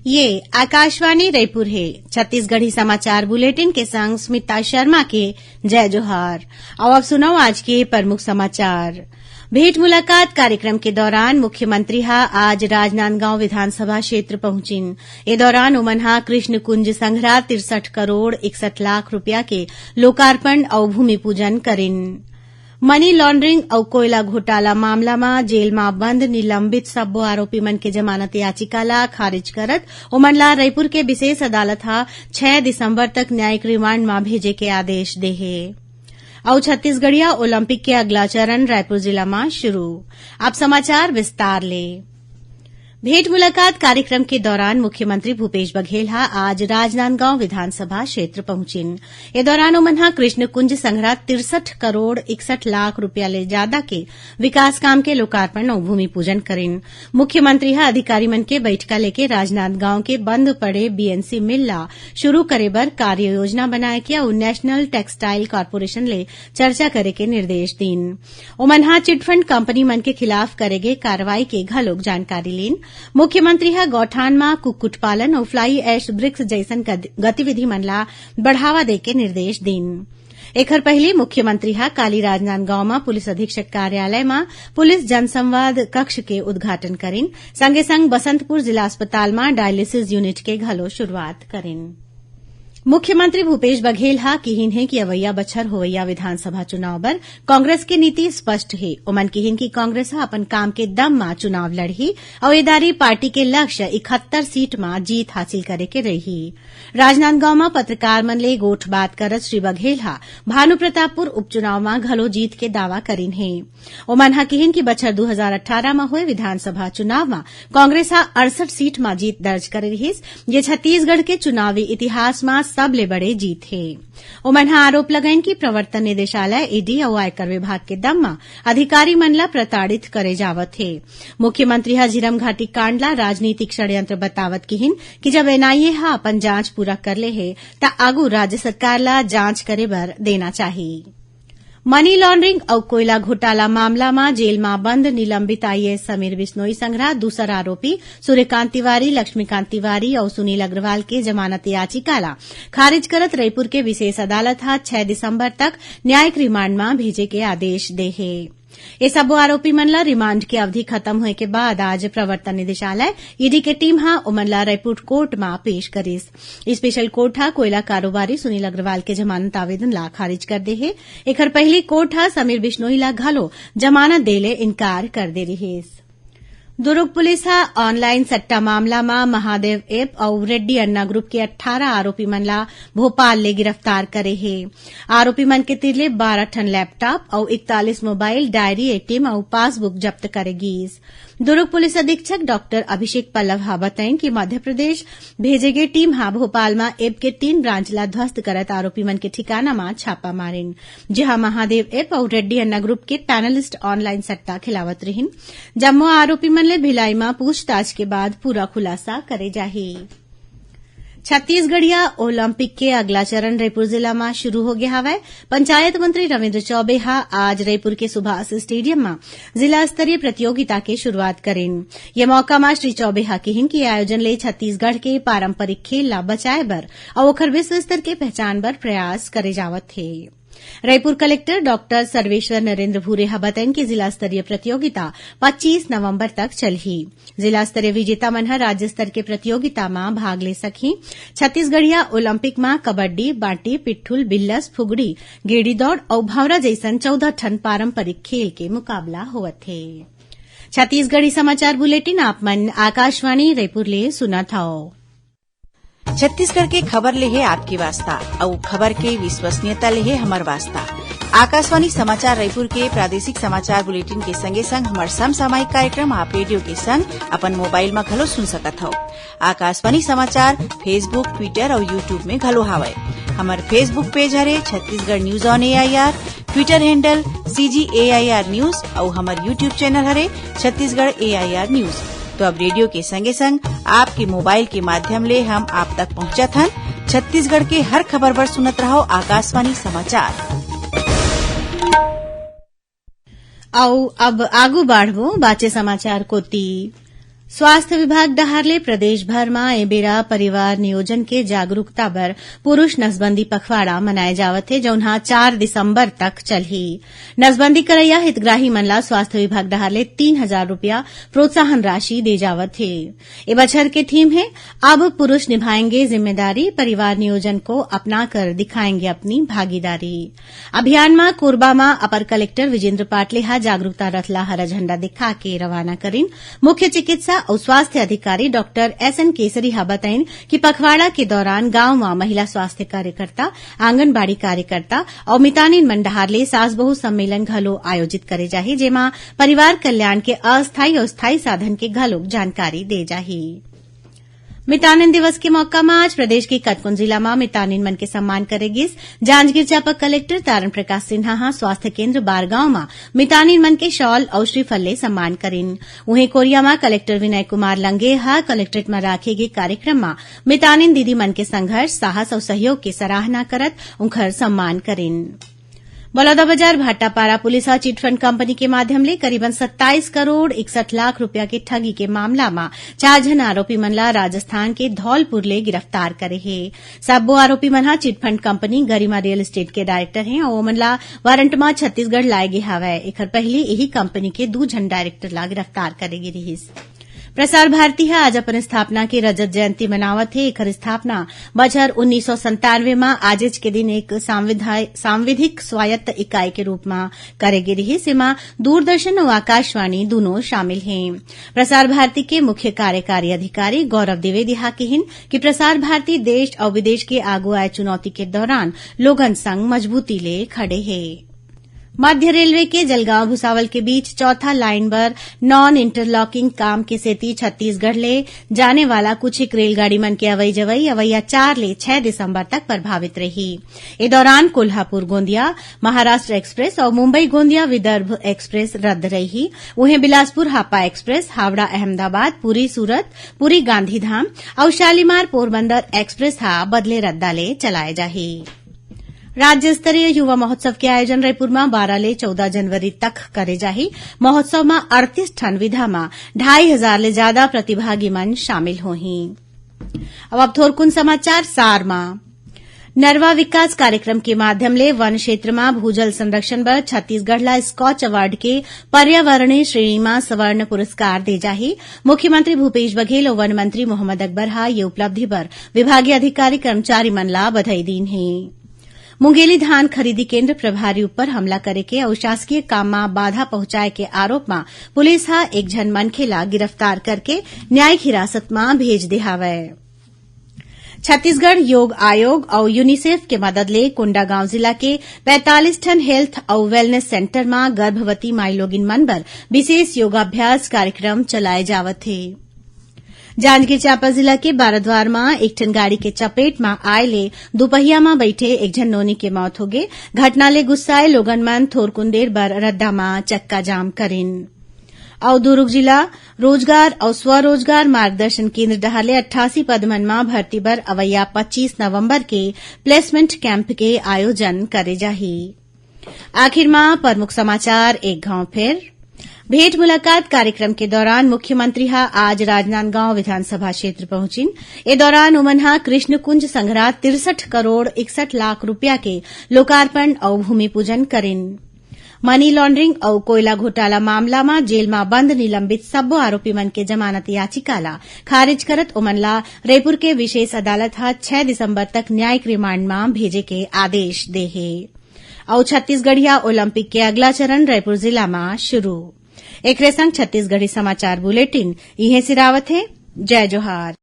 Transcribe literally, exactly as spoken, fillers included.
ये आकाशवाणी रायपुर हे। छत्तीसगढ़ी समाचार बुलेटिन के संग स्मिता शर्मा के जय जोहार। अउ अब सुनव आज के प्रमुख समाचार। भेंट मुलाकात कार्यक्रम के दौरान मुख्यमंत्री ह आज राजनांदगांव विधानसभा क्षेत्र पहुंचिन। ए दौरान ओमन ह कृष्ण कुंज संघरा तिरसठ करोड़ इकसठ लाख रुपया के लोकार्पण अउ भूमि पूजन करिन। मनी लॉन्ड्रिंग अउ कोयला घोटाला मामला म जेल म बंद निलंबित सब्बो आरोपी मन के जमानत याचिका ला खारिज करत ओमन ला रायपुर के विशेष अदालत ह छै दिसंबर तक न्यायिक रिमांड म भेजे के आदेश दे हे। अउ छत्तीसगढ़िया ओलंपिक के अगला चरण रायपुर जिला म शुरू। अब समाचार विस्तार ले। भेंट मुलाकात कार्यक्रम के दौरान मुख्यमंत्री भूपेश बघेल ह आज राजनांदगांव विधानसभा क्षेत्र पहुंचिन। ए दौरान ओमन ह कृष्ण कुंज संघरा तिरसठ करोड़ इकसठ लाख रुपया ले जादा के विकास काम के लोकार्पण अउ भूमि पूजन करिन। मुख्यमंत्री ह अधिकारी मन के बैठका लेके राजनांदगांव के बंद पड़े बीएनसी मिल ला शुरू करे बर कार्य योजना बनाए के अउ नेशनल टेक्सटाइल कॉरपोरेशन ले चर्चा करे के निर्देश दीन। ओमन ह चिटफंड कंपनी मन के खिलाफ करे गे कार्रवाई के घलोक जानकारी लीन। मुख्यमंत्री ह गौठान म कुक्कुट पालन अउ फ्लाई ऐश ब्रिक्स जइसन गद-, गतिविधि मन ला बढ़ावा दे के निर्देश दीन। एखर पहिली मुख्यमंत्री ह काली राजनांदगांव म पुलिस अधीक्षक कार्यालय म पुलिस जनसंवाद कक्ष के उद्घाटन करिन। संगे संग बसंतपुर जिला अस्पताल म डायलिसिस यूनिट के घलो शुरुआत करिन। मुख्यमंत्री भूपेश बघेल ह किहिन हे कि अवइया बछर होवइया विधानसभा चुनाव बर कांग्रेस के नीति स्पष्ट हे। ओमन किहिन कि कांग्रेस ह अपन काम के दम म चुनाव लड़ही अउ ए दारी पार्टी के लक्ष्य इकहत्तर सीट म जीत हासिल करे के रही। राजनांदगांव म पत्रकार मन ले गोठबात करत श्री बघेल ह भानुप्रतापपुर उपचुनाव म घलो जीत के दावा करिन हे। ओमन ह किहिन कि बछर दू हजार अट्ठारह म होए विधानसभा चुनाव म कांग्रेस ह अड़सठ सीट म जीत दर्ज करे रिहिस, ये छत्तीसगढ़ के चुनावी इतिहास म सबले बड़े जीत हे। ओमन ह आरोप लगाइन कि प्रवर्तन निदेशालय, ईडी अउ आयकर विभाग के दम म अधिकारी मन ला प्रताड़ित करे जावत हे। मुख्यमंत्री ह झीरम घाटी कांड ला राजनीतिक षड्यंत्र बतावत किहिन कि जब एनआईए ह अपन जांच पूरा कर ले हे, त आगू राज्य सरकार ला जांच करे बर देना चाही। मनी लॉन्ड्रिंग अउ कोयला घोटाला मामला म जेल म बंद निलंबित आईएएस समीर बिश्नोई संघरा दूसर आरोपी सूर्यकांत तिवारी, लक्ष्मीकांत तिवारी अउ सुनील अग्रवाल के जमानत याचिका ला खारिज करत रईपुर के विशेष अदालत ह छै दिसंबर तक न्यायिक रिमांड म भेजे के आदेश दे हे। ये सब्बो आरोपी मन ला रिमांड के अवधि खत्म होए के बाद आज प्रवर्तन निदेशालय, ईडी के टीम ह ओमन ला रईपुर कोर्ट म पेश करिस। स्पेशल कोर्ट ह कोयला कारोबारी सुनील अग्रवाल के जमानत आवेदन ला खारिज कर दे हे। एखर पहिली कोर्ट ह समीर बिश्नोई ला घलो जमानत दे ले इनकार कर दे रिहिस। दुर्ग पुलिस ह ऑनलाइन सट्टा मामला म महादेव ऐप अउ रेड्डी अन्ना ग्रुप के अट्ठारह आरोपी मन ला भोपाल ले गिरफ्तार करे हे। आरोपी मन के तीर ले बारह ठन लैपटॉप अउ इकतालीस मोबाइल, डायरी, एटीएम अउ पासबुक जब्त करे गीस। दुर्ग पुलिस अधीक्षक डॉक्टर अभिषेक पल्लव ह बताइन कि मध्य प्रदेश भेजे गे टीम ह भोपाल म ऐप के तीन ब्रांच ला ध्वस्त करत आरोपी मन के ठिकाना म छापा मारिन, जिहां महादेव ऐप अउ रेड्डी अन्ना ग्रुप के पैनलिस्ट ऑनलाइन सट्टा खिलावत रिहिन। जम्मो आरोपी मन ले भिलाई म पूछताछ के बाद पूरा खुलासा करे जाही। छत्तीसगढ़िया ओलंपिक के अगला चरण रईपुर जिला म शुरू हो गया हवय। पंचायत मंत्री रविंद्र चौबे ह आज रईपुर के सुभाष स्टेडियम म जिला स्तरीय प्रतियोगिता के शुरुआत करिन। ये मौका म श्री चौबे ह किहिन कि आयोजन ले छत्तीसगढ़ के पारंपरिक खेल ला बचाए बर अउ ओखर विश्व स्तर के पहचान बर प्रयास करे जावत हे। रईपुर कलेक्टर डॉक्टर सर्वेश्वर नरेंद्र भूरे ह बतइन कि जिला स्तरीय प्रतियोगिता पच्चीस नवंबर तक चलही। जिला स्तरीय विजेता मन ह राज्य स्तर के प्रतियोगिता म भाग ले सकही। छत्तीसगढ़िया ओलंपिक म कबड्डी, बांटी, पिट्ठुल, बिल्लस, फुगड़ी, गेड़ी दौड़ अउ भंवरा जइसन चौदह ठन पारंपरिक खेल के मुकाबला होवत हे। छत्तीसगढ़ी समाचार बुलेटिन आप मन आकाशवाणी रईपुर ले सुनत हव। छत्तीसगढ़ के खबर ले हे आपके वास्ता, अउ खबर के विश्वसनीयता ले हे हमर वास्ता। आकाशवाणी समाचार रायपुर के प्रादेशिक समाचार बुलेटिन के संगे संग हमर समसामयिक कार्यक्रम आप रेडियो के संग अपन मोबाइल म घलो सुन सकत हव। आकाशवाणी समाचार Facebook, Twitter अउ YouTube में घलो हावय। हमर Facebook पेज हरे Chhattisgarh news on AIR, Twitter handle CG AIR news अउ हमर YouTube चैनल हरे छत्तीसगढ़ एआईआर न्यूज। तो अब रेडियो के संगे संग आपके मोबाइल के माध्यम ले हम आप तक पहुंचत हन। छत्तीसगढ़ के हर खबर बर सुनत रहव आकाशवाणी समाचार। अउ अब आगू बाढ़बो बाचे समाचार कोती। स्वास्थ्य विभाग डहार ले प्रदेश भर म ए बेरा परिवार नियोजन के जागरूकता बर पुरुष नसबंदी पखवाड़ा मनाए जावत हे, जउन ह चार दिसंबर तक चलही। नसबंदी करइया हितग्राही मन ला स्वास्थ्य विभाग डहार ले तीन हजार रुपया प्रोत्साहन राशि दे जावत हे। ए बछर के थीम हे, अब पुरुष निभाएंगे जिम्मेदारी, परिवार नियोजन को अपनाकर दिखाएंगे अपनी भागीदारी। अभियान म कोरबा म अपर कलेक्टर विजेंद्र पाटले ह जागरूकता रथ ला हरा झंडा दिखा के रवाना करिन। मुख्य चिकित्सा अउ स्वास्थ्य अधिकारी डॉक्टर एस एन केसरी ह बताइन कि पखवाड़ा के दौरान गांव म महिला स्वास्थ्य कार्यकर्ता, आंगनबाड़ी कार्यकर्ता अउ मितानिन मन डहार ले सास बहू सम्मेलन घलो आयोजित करे जाही, जेमा परिवार कल्याण के अस्थायी अउ स्थायी साधन के घलोक जानकारी दे जाही। मितानिन दिवस के मौका म आज प्रदेश के कतकोन जिला म मितानिन मन के सम्मान करे गिस। जांजगीर चांपा कलेक्टर तारण प्रकाश सिन्हा ह स्वास्थ्य केंद्र बारगांव म मितानिन मन के शॉल अउ श्रीफल ले सम्मान करिन। उहें कोरिया म कलेक्टर विनय कुमार लंगे ह कलेक्ट्रेट म राखे गे कार्यक्रम म मितानिन दीदी मन के संघर्ष, साहस अउ सहयोग के सराहना करत उंखर सम्मान करिन। बलौदाबाजार भाटापारा पुलिस ह चिटफंड कंपनी के माध्यम ले करीबन सत्ताईस करोड़ इकसठ लाख रुपया के ठगी के मामला म चार झन आरोपी मन ला राजस्थान के धौलपुर ले गिरफ्तार करे हे। सब्बो आरोपी मन ह चिटफंड कंपनी गरिमा रियल एस्टेट के डायरेक्टर हे अउ ओमन ला वारंट म छत्तीसगढ़ लाए गे हवय। एखर पहिली इही कंपनी के दू झन डायरेक्टर ला गिरफ्तार करे गे रिहिस। प्रसार भारती ह आज अपन स्थापना के रजत जयंती मनावत हे। एखर स्थापना बछर उन्नीस सौ संतानवे म आजेच के दिन एक सांविधा-, सांविधिक स्वायत्त इकाई के रूप म करे गे रिहिस। एमा दूरदर्शन अउ आकाशवाणी दूनों शामिल हे। प्रसार भारती के मुख्य कार्यकारी अधिकारी गौरव द्विवेदी ह किहिन कि प्रसार भारती देश अउ विदेश के आगू आए चुनौती के दौरान लोगन संग मजबूती ले खड़े हे। मध्य रेलवे के जलगांव भुसावल के बीच चौथा लाइन बर नॉन इंटरलॉकिंग काम के सेती छत्तीसगढ़ ले जाने वाला कुछ एक रेलगाड़ी मन के अवई जवई अवैया चार ले छह दिसंबर तक प्रभावित रही। ए दौरान कोल्हापुर गोंदिया महाराष्ट्र एक्सप्रेस अउ मुंबई गोंदिया विदर्भ एक्सप्रेस रद्द रही। उहें बिलासपुर हापा एक्सप्रेस, हावड़ा अहमदाबाद, पुरी सूरत, पुरी गांधीधाम अउ शालीमार पोरबंदर एक्सप्रेस ह बदले रद्दा ले चलाए जाही। राज्य स्तरीय युवा महोत्सव के आयोजन रायपुर म बारह ले चौदह जनवरी तक करे जाही। महोत्सव म अड़तीस ठन विधा म ढाई हजार ले जादा प्रतिभागी मन शामिल होही। अब, अब थोरकुन समाचार सार म। नरवा विकास कार्यक्रम के माध्यम ले वन क्षेत्र म भूजल संरक्षण बर छत्तीसगढ़ ला स्कॉच अवार्ड के पर्यावरणीय श्रेणी म स्वर्ण पुरस्कार दे जाही। मुख्यमंत्री भूपेश बघेल अउ वन मंत्री मोहम्मद अकबर ह ये उपलब्धि बर विभागीय अधिकारी कर्मचारी मन ला बधाई दीन हे। मुंगेली धान खरीदी केंद्र प्रभारी ऊपर हमला करे के अउ शासकीय काम म बाधा पहुंचाए के आरोप म पुलिस ह एक झन मनखे ला गिरफ्तार करके न्यायिक हिरासत म भेज दे हावय। छत्तीसगढ़ योग आयोग अउ यूनिसेफ के मदद ले कोंडागांव जिला के पैंतालीस ठन हेल्थ अउ वेलनेस सेंटर म गर्भवती माईलोगिन मन बर विशेष योगाभ्यास कार्यक्रम चलाए जावत हे। जांजगीर चांपा जिला के बाराद्वार म एक ठन गाड़ी के चपेट म आए ले दुपहिया म बइठे एक झन नोनी के मौत होगे। घटना ले गुस्साए लोगन मन थोरकुन देर बर रद्दा म चक्का जाम करिन। अउ दुरूग जिला रोजगार अउ स्वरोजगार मार्गदर्शन केंद्र डहार ले अट्ठासी पद मन म भर्ती बर अवइया पच्चीस नवंबर के प्लेसमेंट कैंप के आयोजन करे जाही। आखिर म प्रमुख समाचार एक घांव फेर। भेंट मुलाकात कार्यक्रम के दौरान मुख्यमंत्री ह आज राजनांदगांव विधानसभा क्षेत्र पहुंचिन। ए दौरान उमन ह कृष्ण कुंज संघरा तिरसठ करोड़ इकसठ लाख रुपया के लोकार्पण अउ भूमि पूजन करिन। मनी लॉन्ड्रिंग अउ कोयला घोटाला मामला म जेल म बंद निलंबित सब्बो आरोपी मन के जमानत याचिका ला खारिज करत ओमन ला रईपुर के विशेष अदालत ह छह दिसंबर तक न्यायिक रिमांड म भेजे के आदेश दे हे। अउ छत्तीसगढ़िया ओलंपिक के अगला चरण रईपुर जिला म शुरू। एकरे संग छत्तीसगढ़ी समाचार बुलेटिन इहें सिरावत हे। जय जोहार।